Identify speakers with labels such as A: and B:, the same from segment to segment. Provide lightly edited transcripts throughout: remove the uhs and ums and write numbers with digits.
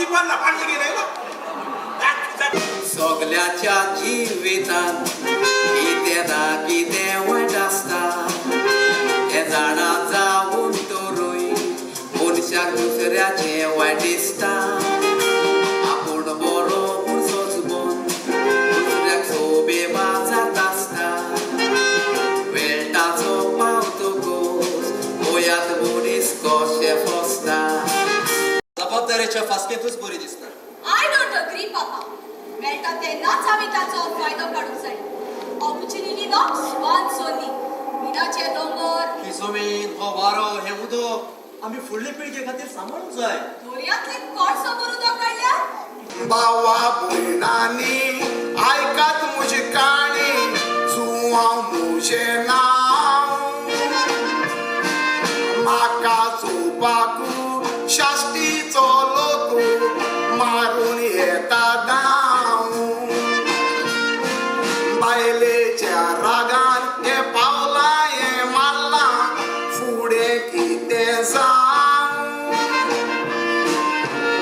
A: दिपा पाणी घेऊन येयलो.
B: सगल्याच्या जिवितान कितें ना कितें वायट आसता तें जाणा जावन तरूय मनशाक दुसऱ्याचें वायट दिसता. आपूण बरो म्हूण सोंसबोन दुसऱ्याक सोबे माजात आसता. वेळटाचो पावतकूच गोंयांत मनीस कशें फसता.
C: जबाबदारेच्या फास्केंतूच बरी दिसता.
D: I don't agree, पापा. मेळटा तेन्नाच आमी ताचो फायदो काडूंक जाय. Opportunity knocks once only. मिनाचे दोंगर,
C: ही जमीन, हो वारो, हें उदक आमी फुडले पिळगे खातीर सांबाळूंक जाय.
D: दर्यांतले कोळसो भरून उदक काडल्यार
E: बावा भयणांनी आयकात म्हजी काणी, जुवांव म्हजें नांव. म्हाका चोवपाकू शास्तीचो लोक मारून येता दाव. बायलेच्या रागान हें पावलां हें मारलां, फुडें कितें जावं.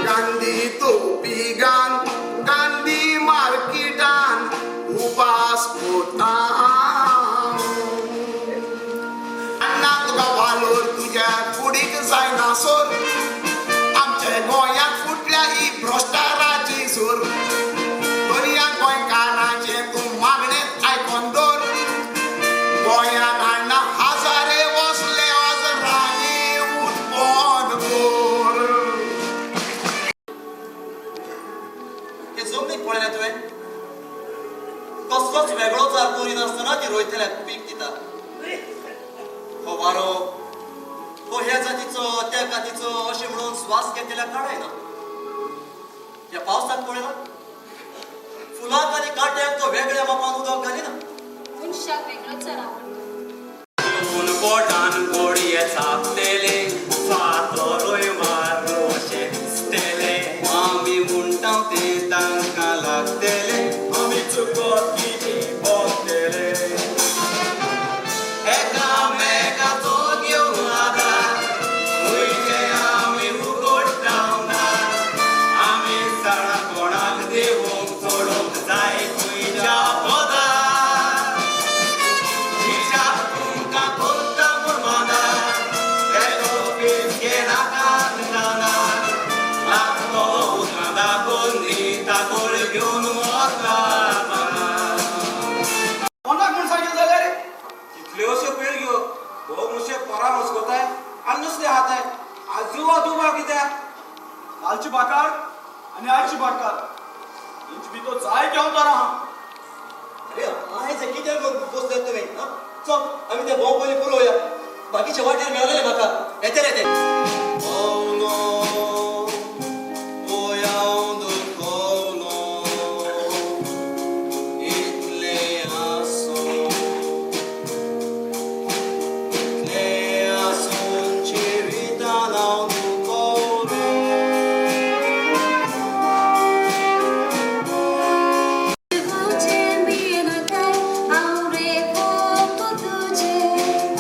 E: गांधी तोपी गान गांधी मार्केटान उपास कोता. अण्णा तुका वालोर, तुज्या कुडीक जायना सोर. आमच्या गोंयांत फुटल्या ही भ्रश्टाराची सूर. दर्या गोंयकारांचें तूं मागणें आयकोन दवर. गोंयांत अण्णा हजारे वसले हजरांनी उत्पन्न कर.
C: हे जमनीक पळयलें तुवें? कसलोच वेगळोचार करिनासतना ती रोयतल्याक पीक दिता. हो वारो हो ह्या जातीचो त्या जातीचो अशें म्हणून स्वास घेतल्याक काडयना. ह्या पावसाक पळयला, फुलांक आनी कांट्यांक तो वेगळ्या मापान उदक घालिना.
D: मनशाक वेगळोचार आवडटा.
B: पोटान गोडये चाबतेले, फातोरूय मारू अशें दिसतेले. आमी म्हणटा तें तांकां लागतेले,
C: आमी चुकत कितें भोगतेले.
B: एकामेकाचो घेवन आदार, खंयचे आमी उगडटाव दार. आमी सळां कोणाक दिवंक चडोवंक जाय खंयच्या पदार. हिशाब तुमकां करता म्हूण मानार, तेजो पीस घेनाकात कानार. लागतो उदकां दाखोवन ताकोळ घेवन वता.
A: कोणाक म्हूण सांगितलं जाल्यार कितल्योश्यो पिळग्यो भोव मुशे पोरा मस्कोताय आनी नुस्तें खाताय. आजुबा दुबा कित्याक?
F: कालची भाकार आनी आयची भाकार हेंची भितर जाय घेवन तर आहा.
C: अरे आयज हें कितें करून बसल्यात तुमी? आं, चल आमी ते भोंव पयलीं पुरोवया. बाकीचे वाटेर मेळलेले म्हाका येते रे ते. इतलें आसून जिवितान हांव दुखवलो.
G: तुझे मिळनाकाय हांव रे फक्त तुजें.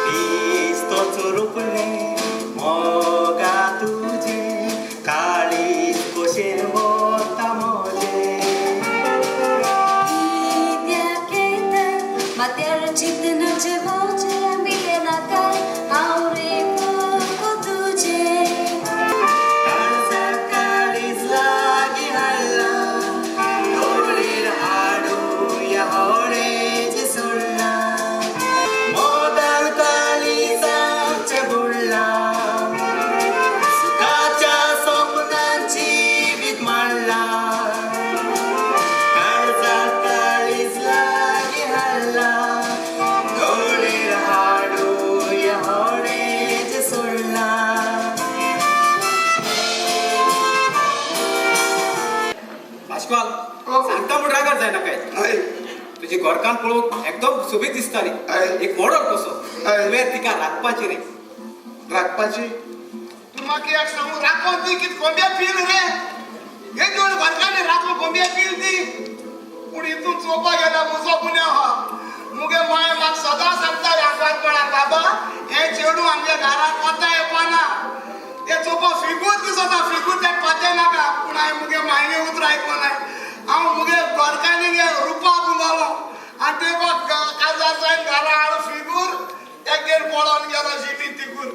B: क्रिस्तोच रुपलें मोगा तुजें, काळीज खोशेन वता म्हजें.
G: कित्याक येता माथ्यार चिंतनाचें बोजें, मिळनाकाय हांव रे फक्त तुजें.
B: काळजाक काळीज लागीं हाडलां, तोळीर हाडुया होळेचें सोडलां. मोगान काळिजाचें बुडलां, सुखाच्या सपनान जिवीत मांडलां. काळजाक काळीज लागीं हाडलां, तोळीर हाडुया होळेचें सोडलां.
A: पाश्कवाल, सांगता म्हूण रागार जायना काय.
E: हय.
A: तुजी घरकान्न पळोवंक एकदम सोबीत दिसता रे.
E: हय.
A: एक मॉडल कसो.
E: हय.
A: तुवें तिका राखपाची रे.
E: राखपाची? तूं म्हाका एक सांगू, राखोन ती कित कोंब्या पील रे? एक वेळ घरकान्नी राखून कोंब्या पील ती. पूण हितून चोवपाक गेल्यार म्हजो गुन्यांव आहा. मुगे माय म्हाका सदां सांगता आंकवारपणान, बाबा हें चेडूं आमच्या घरांत कोता येवपाना, तें चोवपा फिगूर दिसता, फिगूर. मागलें नाका पूण हांवें मुगे मायगे उतर आयकोनाय. हांव मुगे घरकान्नी रुपाक उलोलो आनी ते काजार जायन घरा हाड फिगूर एक पळोवन गेलो शिटी तिगूर.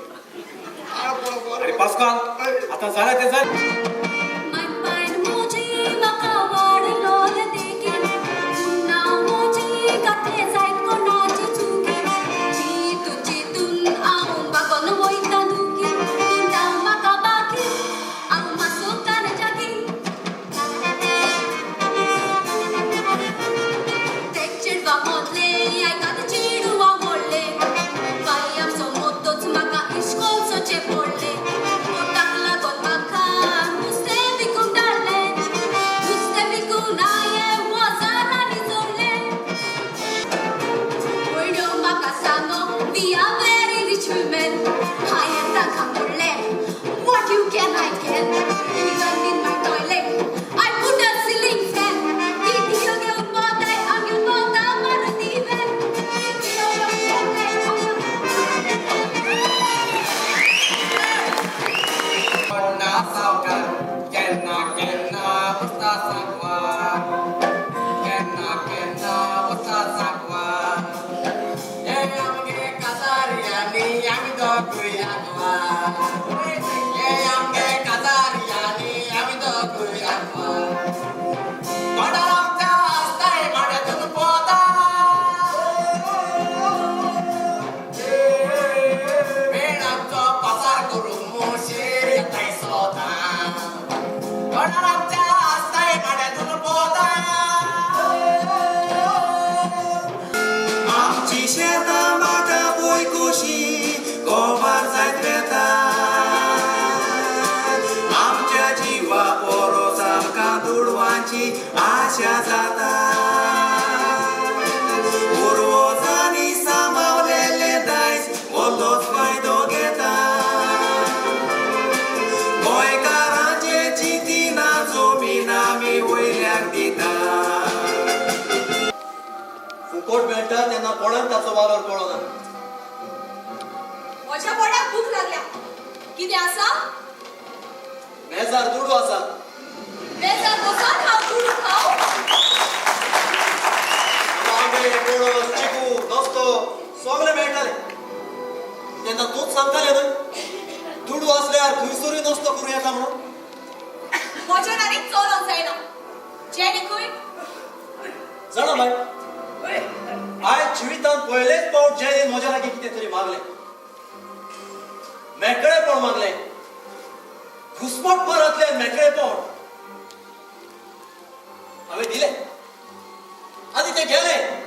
A: अरे पास्काल, आता झालं ते झालं.
G: माय मोजी म्हाका वाडलो देखीन पुन्हा मोजी घातले जायत कोणाची चुकी चिंतून चिंतून हांव बागोन वयता दुखी तूं म्हाका बाकी हांव मातसो कारजाकी ते चेडवा मोदले आयकात चेडवा व्हडले बाय आमचो मोदोच म्हाका इश्कोल सोचे पडले पोटाक लागोन म्हाका नुस्तें विकूंक धाडलें नुस्तें विकून हांवें वजारांनी जोडलें वयण्यो म्हाका सांगो we are very rich women. हांवें तांकां म्हणलें what you can I can. Even in my toilet I put a ceiling fan. ती घेवन पोताय आमगे पोता मारुती व्हॅन. ती घेवन पोताय.
B: कोण्णा सावकार केन्ना केन्ना वता सांगवा, केन्ना केन्ना वता सांगवा. हे आमगे काजार्यांनी आमी दोगूय आगवा, हे आमगे काजार्यांनी आमी दोगूय आगवा. तोंडार आमच्या आसताय माड्यातून पोता, वेळ आमचो पासार करूंक मोशेर येताय सोदां. तोंडार आमच्या आसताय माड्यातून पोता. आमची शेतां म्हाका पळय कशी गोबार जायत वेता. आमच्या जिवा पोरोस आमकां दुडवांची आशा जाता. पुर्वजांनी सांबावलेलें दायज व्हडलोच फायदो घेता. गोंयकारांचे चिंतिना जमीन आमी वयल्याक दिता.
C: फुकट मेळटा तेन्ना कोणाक ताचो वालोर कळना.
D: म्हज्या पोटाक भूक लागल्या. कितें आसा?
C: मेजार दुडू आसा.
D: मेजार बसोन हांव दुडू खावं?
C: आंबे, पणस, चिकू, नुस्तो सगळें मेळटालें तेन्ना तूंच सांगतालें न्हय, दुडू आसल्यार खंयसरूय नुस्तो करूं येता म्हणून.
D: म्हज्यान आनीक चलोंक जायना. जेनी खंय?
C: जाणा बाय, आयज जिवितांत पयलेच फावट जेनीन म्हज्या लागीं कितें तरी मागलें. मेकळेपण मागलें. घुस्मटमारांतल्यान मेकळेपण हांवें दिलें आनी तें गेलें.